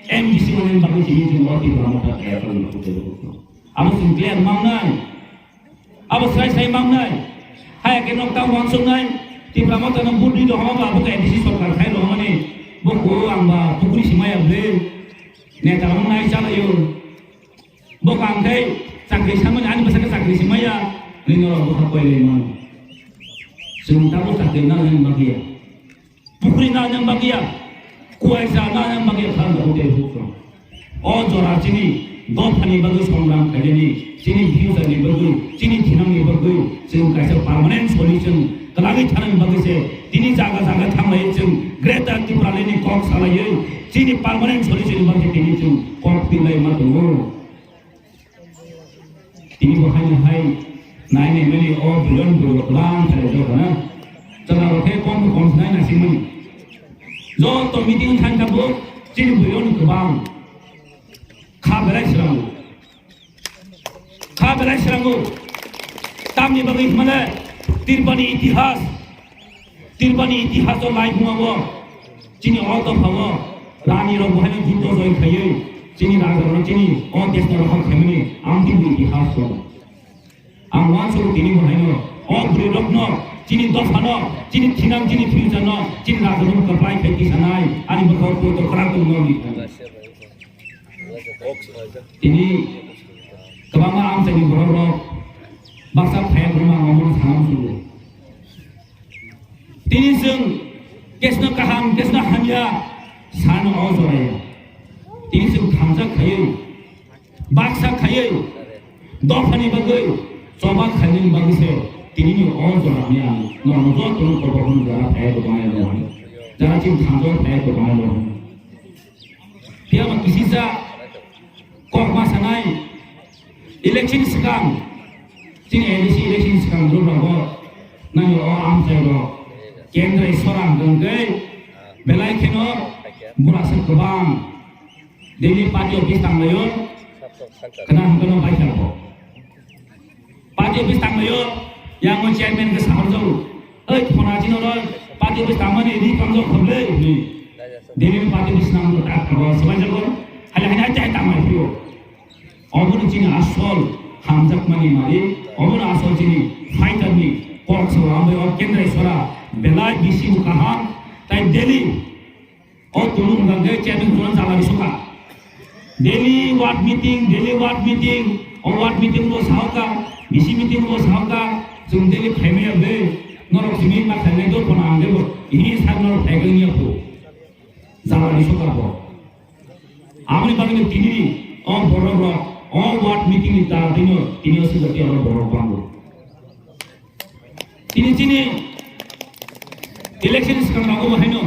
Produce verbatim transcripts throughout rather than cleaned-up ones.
M D C manwi bagwi tini chwng o Tipra Motha kaya kha wngkha. Abo chwng clear mangnai. Abo sai sai mangnai. Hai khe nok ta wansuknai. Tipra Motha no vote rwi rw hama ba abo khe M D C sorkar khai rw hama ni. Bo kuru ang ba pukuri simaya ble. Neta rok nai chalayo. Bo kang khai chakri samani ani bwsakhe chakri simaya. Nino rok bwkha koi lai mano. Chwng tabuk chakri na nang bagya. Pukri na nang bagya, kuaisa na nang bagya khan da hotel hukro. O jora chini dophani bagwi songram khainani, chini future ni bagwi, chini thinangni bagwi, chwng kaisa permanent solution kwlagwi thanani bagwi se tini jaga jaga thanglai chwng Greater Tipraland ni kok salaiwi chini permanent solution ni bagwi tini chwng kok tinlai ma tongo. Tini bo haino hai nai nai mani o billion billion kwbang khalai jok na. Chwla rok khe kom kom sinai na singmani. Joto meeting than tabuk chini billion kwbang. Kha belai srango. Kha belai srango. Tamni bagwi hwnmale Tirbani itihas. Tirbani itihas o lai buma bo chini o dopha o rani rok bo haino juddo joi khaiwi chini raja rok chini o desh no rohor khaimani ang tini itihas rok. Ang uansuk tini bo haino o bwrwi rok no chini dopha no chini thinang chini future no chini raja rok kwplai khai tisanai ani bwkhao poito kwrak tong no ni. Tini kwbangma amchaini borok rok baksa phaiya phaiya ang omono sana muchungo. Tini chwng kesno kaham kesno hamya sano o joraya. Tini chwng thangjak khaiwi baksa khaiwi dophani bagwi choba khainani bagwi se tinini o jora ni ang nono jotono kobo hwn jara phaiya kwbangma rok. Jara chini thangjak phaiya kwbangma rok. Phiya ba kisisa kokma sanai election swkang, chini A D C election swkang rok rogo nani o amchai rok kendrai sora hwnkhe belai kheno buraswk kwbang daily party office tanglaio, khna hwnkhe no baithang bo. Party office tanglaio, yang o chairman khe sahor jago. Oi, khona chino ro party office tangmani ri kamjok khoble ni. Dini party office nang ko tak ko sabai jago. Hali hali chai tangmai pio. Oboni chini asol hamjak mani mari, oboni asol chini fighter ni kok so ambai o kendrai sora belai bisi kaham tai Delhi. O tulu hwnka khe chairman tulu jala ri soka. Daily ward meeting, daily ward meeting, o ward meeting bo sahoka, bisi meeting bo sahoka, chwng daily phaimaya ble, norok simi ma khainai do kono ang debo, ini sa norok phaikai niya phu. Jala ri soka bo. Aboni bagwi tini ni o borok rok, o ward meeting ni ta dino, tini o sujati oro borok bango. Tini chini election swkang rogo bo haino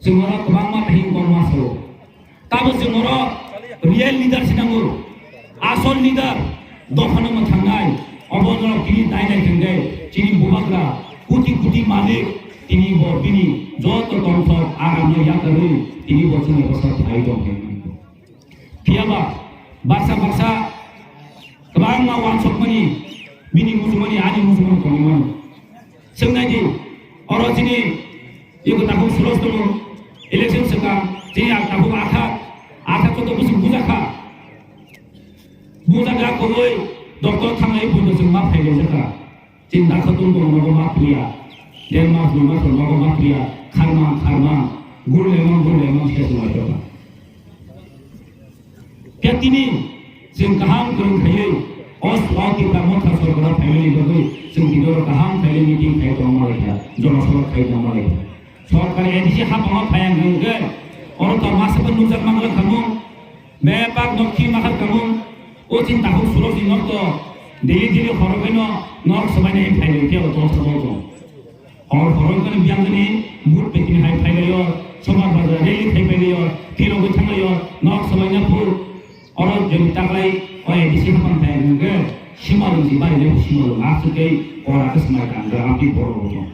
chwng oro kwbangma tahim kokma sao. Tabo chwng oro real leader se nango, asol leader dophano mwthangnai. Obo norok tini dainai thangkhe chini bubagra koti koti malik tini bo bini joto tongthok aramno yakarwi tini bo chwngno bwswk phai tong khe. Phiya ba baksa baksa kwbangma wansokmani bini muchungmani ani muchungmani tongwi mano. Chwng nai di, oro chini eko takhuk sulos tongo, election swkang chini ang takhuk atha, atha koto bwswk bujakha. Bujak ya koboi doctor thanglai bundo chwng ma phailaijak kha. Chini dakha tong tong nogo ma priya. Den mas dui mas nogo ma priya. Kharmang kharmang. Gurlemang gurlemang se se ma jaba. Khe tini chwng kaham kwrwng khaiwi o swkang Tipra Motha sorkar phaimani bagwi chwng tini oro kaham khailai meeting khai tongma laikha. Jonosabha khai tongma laikha. Sorkar A D C haphango phaiya hwnkhe oro to masa bo nukjak mangla khamung. Bebak nokhi makhar kamung, o chini takhuk surok ni nok to daily daily khorok bai no nok swbai nai phai lai khe o to sabok tong. Hor khorok kani biyang kani but pekini hai phai lai o, somar bazar rally khai phai lai o, phirok bai thang lai o, nok swbai na phur. Oro jodi taklai o A D C hapan phai hwnkhe simalung si bari lai simalung aswk khe kora khe swmai tang gra amtwi borok rok tong.